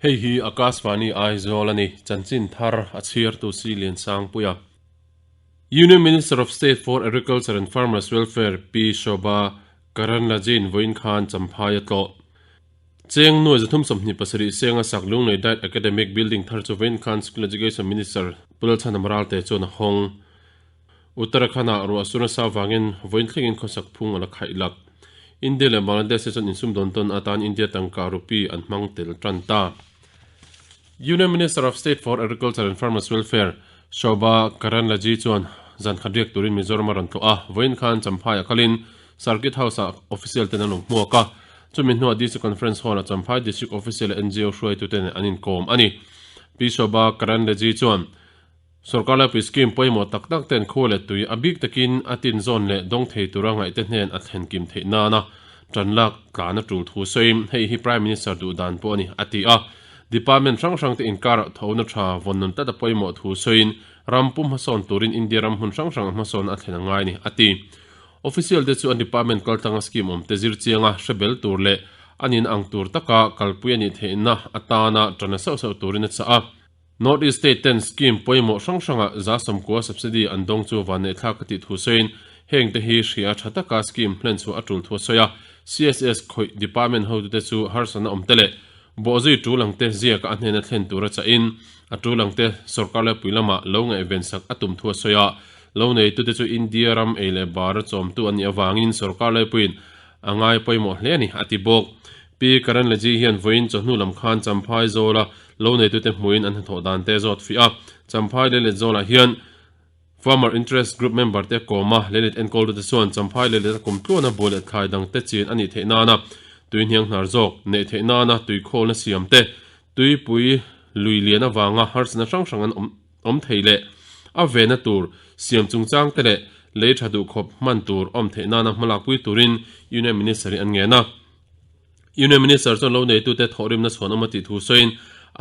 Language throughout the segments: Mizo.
Hei hi Akashvani Aizawl a ni, chanchin thar a chhiartu si Liansangpuia. Union Minister of State for Agriculture and Farmers Welfare Pi Shobha Karandlaje-in vawiin khan Champhai a tlawh. Cheng nuai 327 senga sak Lunglei Diet Academic Building thar chu vawiin khan School Education Minister Pu Lalchhana Maralte chuan a hawng. Uttarakhand-ah ruah sur nasa avangin vawiin thlengin khawsak phung a la khaih lak. India leh Bangladesh te chuan insumdawn tawn atan India tangka rupee an hmang tel tan ta. Union Minister of State for Agriculture and Farmers Welfare Shobha Karandlaje chuan zan khat riak turin Mizoram a rawn tlawh a, vawiin khan Champhai a kalin Circuit House-ah official ten an lo hmuak a, chumi hnuah DC Conference Hall-ah Champhai District Official leh NGO hruaitute nen an inkawm a ni. Pi Shobha Karandlaje chuan Sorkar laipui scheme pawimawh tak tak ten khua leh tui a bik takin a tin zawn leh dawng thei tura ngaihte hnen a thlen kim theih nana tan lak tlan a tul thu sawiin hei hi Prime Minister duh dan pawh a ni a ti a. Department hrang hrang te inkarah thona tha vawn nun tlat a pawimawh thu sawiin ram pum hmasawn turin India ram hmun hrang hrang a hmasawn a thlen a ngai a ni a ti. Official te chu an department kaltlanga scheme awm te zir chianga hre bel tur leh a nin ang tur taka kalpui a nih theihna atana tan la sauh sauh turin a chah a. North East State ten scheme pawimawh hrang hrangah 90% subsidy an dawng chu vanneihthlak ka tih thu sawiin heng te hi hria tha taka scheme hlen chhuah a tul thu a sawi a. CSS khawih department hotute chu harsatna awm te leh bawhzui tul ang te ziaka a hnena thlen tura chahin a tul ang te sorkar lepui lamah lo ngaihven sak a tum thu a sawi a. Lo neitute chu India ram ei leh bara chawmtu an nih avangin sorkar lepuiin a ngai pawimawh hle a ni a ti bawk. Pi Karan Leji hian vawiin chawhnu lam khan Champhai Zawla lo neitute hmuin an hnathawh dan te zawt fih a. Champhai Leilet Zawlah hian Farmer Interest Group member te kawma leilet enkawltute chuan Champhai leilet a kum tluana buai leh thlai dang te chin a nih theih nana tui hniang hnar zawk neih theih nana tui khawlna siam te, tuipui lui lian avanga harsatna hrang hrang an awm thei leh a vena tur siam chungchang te leh lei tha duh khawp hman tur awm theih nana hmalakpui turin Union Minister hi an ngen a. Union Minister chuan lo neitute thawhrimna chhuan awm a tih thu sawiin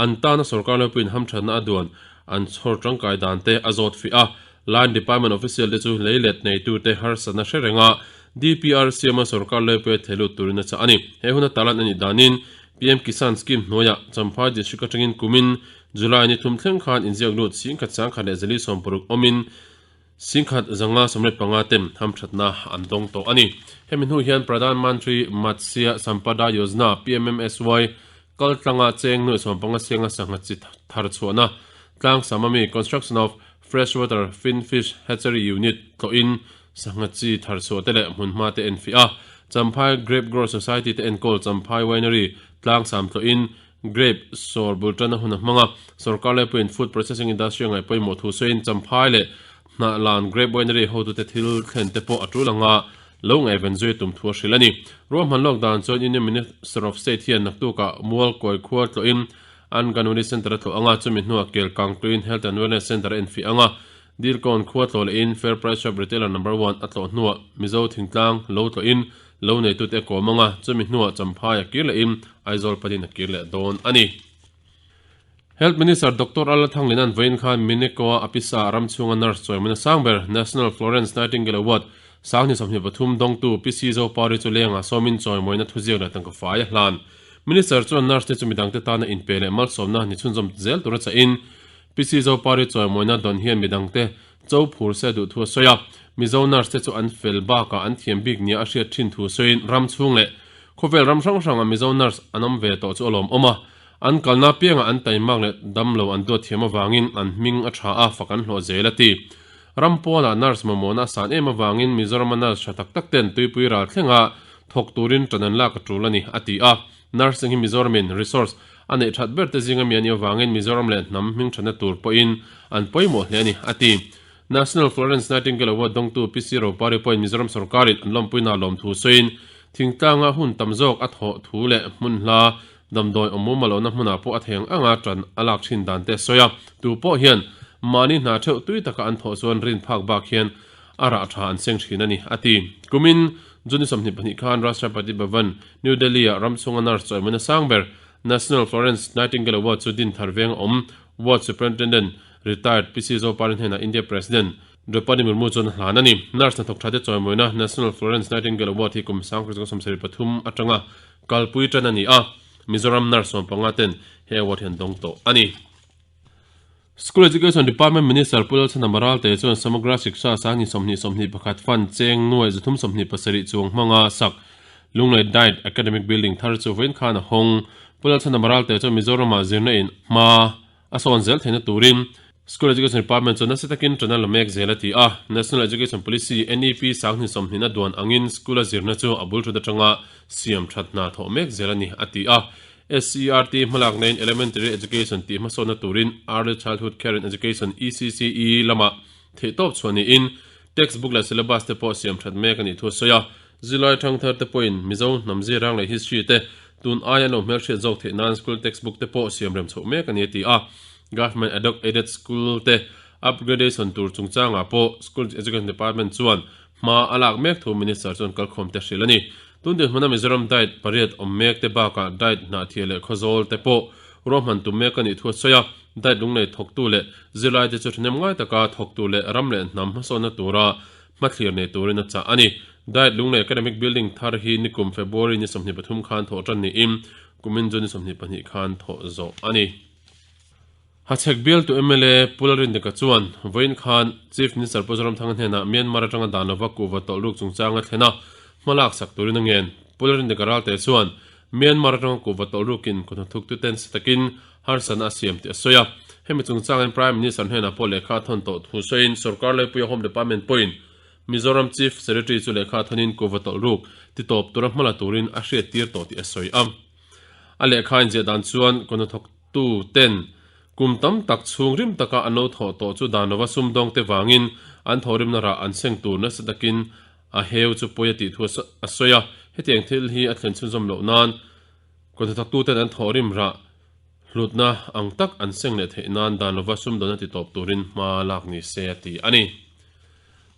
an tana sorkar lawipuiin hamthatna a duan an chhawr tangkai dan te a zawt fih a. Line Department official te chu leilet neitute harsatna hre renga DPR siama sorkar lawipuia thei lut turin a chah a ni. He huna talan a nih danin PM Kisan Scheme hnuaiah Champhai District atangin kumin July ni thum thleng khan inziak lut 10,146 awmin Singkhat 595 ten hamthatna an dawng tawh a ni. Hemi hnu hian Pradhan Mantri Matsya Sampada Yojana, PMMSY, kal tlanga cheng nuai 15 sianga sangha chi thar chhuahna tlang Samami Construction of Freshwater Fin Fish Hatchery Unit tlawhin sangha chi thar chhuah te leh hmunhma te enfiah a. Champhai Grape Grower Society te enkawl Champhai Winery tlang sam tlawhin Grape sawr bul tan a hun a hmang a, sorkar laipuiin food processing industry a ngaih pawimawh thu sawiin Champhai leh Hnahlan Grape Winery hotute thil thlen te pawh a tul anga lo ngaihven zui a tum thu a hrilh a ni. Ruahman lawk dan chuan Union Minister of State hian naktukah Mualkawi khua tlawhin Anganwadi Centre a tlawh anga, chumi hnuah Kelkang tuiin Health and Wellness Centre a enfiah anga, Dilkawn khua tlawh lehin Fair Price Shop Retailer Number One a tlawh hnuah Mizo thingtlang lo tlawhin Lo neitute a kawm ang a, chumi hnuah Champhai a kir lehin Aizawl panin a kir leh dawn a ni. Health Minister Doctor Alla Thanglina'n vawiin khan Minekoa Apisa ram chhunga nurse chawimawina sang ber National Florence Nightingale Award 2023 dawngtu PC Zopari chu lengah sawmin chawimawina thuziak leh tangka fai a hlan. Minister chuan nurse te chu midangte tana inpe leh malsawmna ni chhunzawm zel tura chahin PC Zopari chawimawina dawn hian midangte Cho phur se duh thu a sawi a, Mizo nurse te chu an fel bakah an thiam bik nia a hriat thin thu sawiin ram chhung leh khawvel ram hrang hrangah Mizo nurse an awm ve tawh chu a lawmawm a, an kalna apiangah an taimak leh damlo an duat thiam avangin an hming a tha a, fak an hlawh zel a ti. Ram pawnah nurse mamawhna a san em avangin Mizorama nurse tha tak tak ten tuipui ral thlenga thawk turin tan an lak a tul a ni, a ti a. Nursing hi Mizoramin resource a neih that ber te zinga mi a nih avangin Mizoram leh hnam hming thatna tur pawhin an pawimawh hle a ni, a ti. National Florence Nightingale Award dawngtu PC Ropari pawhin Mizoram sorkarin an lawmpuina lawmthu sawiin thingtlanga hun tam zawk a thawh thu leh hmun hla damdawi awm mumal lohna hmunah pawh a thei ang anga tan a lak thin dan te a sawi a. Tu pawh hian mahni hna theuh tui taka an thawh chuan rin phak bak hian a rah tha an seng thin a ni, a ti. Kumin June 22 khan Rashtrapati Bhavan, New Delhi-ah ram chhunga nurse chawimawina sang ber National Florence Nightingale Award chu Dinthar Veng a awm. Ward Superintendent, Retired, PC Zoparin hnenah India President Draupadi Murmu chuan a hlan a ni. Nurse hnathawk thate chawimawina National Florence Nightingale Award hi kum 1973 atanga kalpui tan a ni a. Mizoram nurse 15 ten he award hi an dawng tawh a ni. School Education Department Minister Pu Lalchhana Maralte chuan Samagra Shiksha Sangni 20 21 Fund cheng nuai 327 chuang hmanga sak Lunglei Diet Academic Building thar chu vawiin khan a hawng. Pu Lalchhana Maralte chuan Mizoramah zirna in hma a sawn zel theihna turin School Education Department chuan nasa takin ṭan a la mek zel a ti a. National Education Policy, NEP, Sangni 20 a duan angin school a zirna chu a bul ṭut aṭanga siam ṭhat hna thawh mek zel a ni a ti a. SCERT hmalakna in Elementary Education tih hmasawnna turin Early Childhood Care and Education, ECCE, lamah theihtawp chhuah niin textbook leh syllabus te pawh siam that mek a nih thu a sawi a. Zilai thangthar te pawhin Mizo hnam zirang leh history te tun aia an lo hmelhriat zawk theih nan school textbook te pawh siam rem chhoh mek a ni a ti a. Government ad hoc aided school te upgradation tur chungchangah pawh School Education Department chuan Hma a lak mek thu Minister chuan kalkhawm te hrilh a ni. Tun dinhmuna Mizoram diet pariat awm mek te bakah diet hnahthia leh khawzawl te pawh ruahman tum mek a nih thu a sawi a. Diet lunglei thawktu leh zirlai te chu thahnem ngai taka thawktu leh ram leh hnam hmasawnna tura hmathlir nei turin a chah a ni. Diet lunglei Academic Building thar hi nikum February ni 23 khan thawh tan niin kumin June ni 22 khan thawh zawh a ni. Hachhek bialtu mla Pu Lalrindika chuan vawiin khan Chief Minister Pu Zoramthanga hnenah Myanmar atanga dan lova kuhva tawlhruk chungchanga thlen a, hmalak sak turin a ngen. Pu Lalrindika ralte chuan Myanmar atanga kuhva tawlhrukin kut hnathawktuten sa takin harsatna a siam tih a sawi a. Hemi chungchangin Prime Minister hnenah pawh lehkha a thawn tawh thu sawiin Sorkar Laipuia Home Department pawhin Mizoram Chief Secretary chu lehkha a thawnin kuhva tawlhruk titawp tura hmala turin a hriattir tawh tih a sawi a. A lehkha inziah dan chuan kut hnathawk Tu ten kum tam tak chhung rim taka an lo thawh tawh chu dan lova sumdawngte vangin an thawhrimna rah an seng tur nasa takin a heu chu pawi a tih thu a sawi a. Hetiang thil hi a thlen chhunzawm loh nan kawthnathawktu ten an thawhrim rah hlutna ang tak an seng leh theih nan dan lova sumdawnna ti tawp turin hma lak ni se a ti a ni.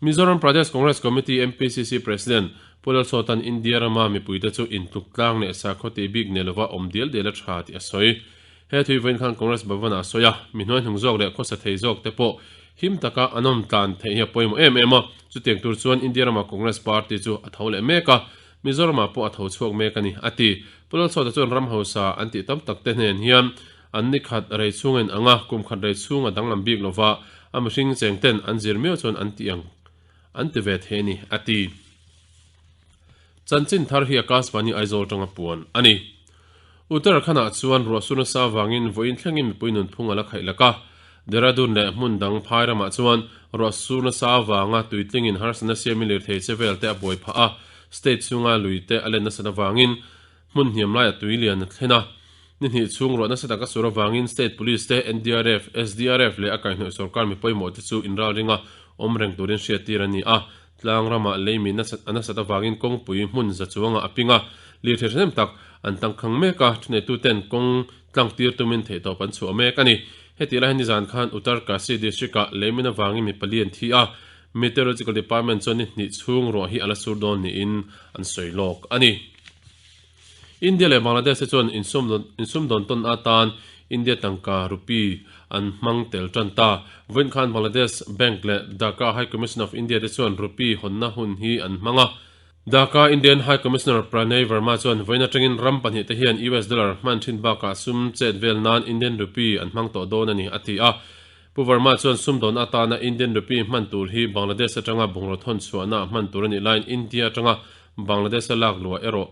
Mizoram Pradesh Congress Committee, MPCC, President Pu Lalsawta'n India rama mipuite chu intluk tlang leh sakhaw tih bik nei lova awm dial dial a tha tih a sawi. He thui vawiin khan Congress Bhavan-ah a sawi a, mi hnuaihnung zawk leh khawsa thei zawk te pawh him taka an awm tlan theih hi a pawimawh em em a, chutiang tur chuan India rama Congress Party chu a tho leh mek a, Mizoramah pawh a tho chhuak mek a ni, a ti. Pu Lalsawta chuan ram hausa an tih tam tak te hnen hian An ni khat rei chhung in ang a, kum khat rei chhung a danglam bik lova, a mihring cheng ten an zir miau chuan an ti ang an ti ve thei a ni, a ti. Chanchin thar hi Akashvani Aizawl tanga puan a ni. Uttarakhand-ah chuan ruah sur nasa avangin vawiin thlengin mipui nunphung a la khaih lak a. Dehradun leh hmun dang phai ramah chuan ruah sur nasa avanga tuitlingin harsatna siamin lirthei che vel te a buai phah a, state chhunga lui te a len nasat avangin Hmun hniam laia tui lian a thlen a, ni hnih chhung ruah nasa taka sur avangin State Police te, NDRF, SDRF leh a kaihhnawih sorkar mi pawimawh te chu inralringa awm reng turin hriattir an ni a. Tlang ramah leimi nasat a nasat avangin kawngpui hmun za chuangah a ping a, lirthei ṭhahnem tak an tangkhang mek a, thuneituten kawng tlangtir tumin theihtawp an chhuah mek a ni. Hetih lai hian nizan khan Uttarkashi District-ah leimin avangin mi pali an thi a, Meteorological Department chuan ni hnih chhung ruah hi a la sur dawn niin an sawi lawk a ni. India leh Bangladesh te chuan insumdawn tawn atan India tangka rupee an hmang tel tan ta. Vawiin khan Bangladesh Bank leh Dhaka High Commission of India te chuan rupee hawnna hun hi an hmang a. Dhaka Indian High Commissioner Pranay Verma chuan vawiin atangin ram pahnihte hian US dollar hman thin bakah sum chet vel nan Indian rupee an hmang tawh dawn a ni, a ti a. Pu Verma chuan sumdawn atana Indian rupee hman tur hi Bangladesh atanga bungraw thawn chhuahna hman tur a nih laiin India atanga Bangladesh-a lak luah erawh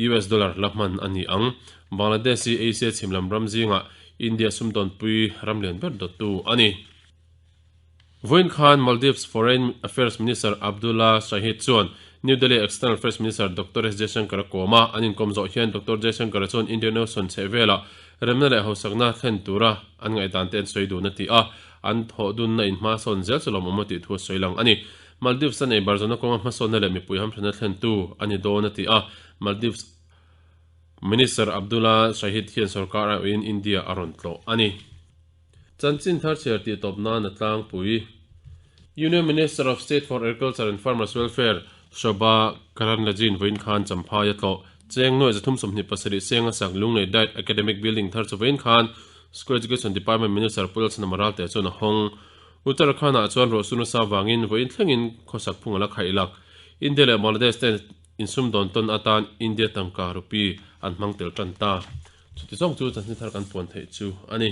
US dollar la hman a ni ang. Bangladesh hi Asia chhim lam ram zingah India sumdawnpui ram lian ber dawttu a ni. Vawiin khan Maldives Foreign Affairs Minister Abdulla Shahid chuan New Delhi External Affairs Minister Doctor S Jaishankar a kawm a, an inkawm zawh hian Doctor Jaishankar chuan Indian Ocean chhehvelah remna leh hausakna thlen tura an ngaihdan te an sawi dun a ti a, an thawh dunna in hmasawn zel chu lawmawm a tih thu a sawi lang a ni. Maldives a nei bar zawhna kawnga hmasawnna leh mipui hamthanna thlentu a ni dawn a ti a, Maldives Minister Abdulla Shahid hian sorkar aiawhin India a rawn tlawh a ni. Chanchin thar chhiar tih tawp nan a tlangpui. Union Minister of State for Agriculture and Farmers Welfare, Shobha Karandlaje-in vawiin khan Champhai a tlawh. Cheng nuai 327 seng a sak Lunglei Diet Academic Building thar chu vawiin khan School Education Department Minister Pu Lalchhana Maralte chuan a hawng. Uttarakhand-ah chuan ruahsur nasa avangin vawiin thlengin khawsak phung a la khaih lak. India leh Bangladesh ten insumdawn tawn atan India tangka rupee an hmang tel tan ta. Chuti zawng chu chanchin thar kan puan theih chu a ni.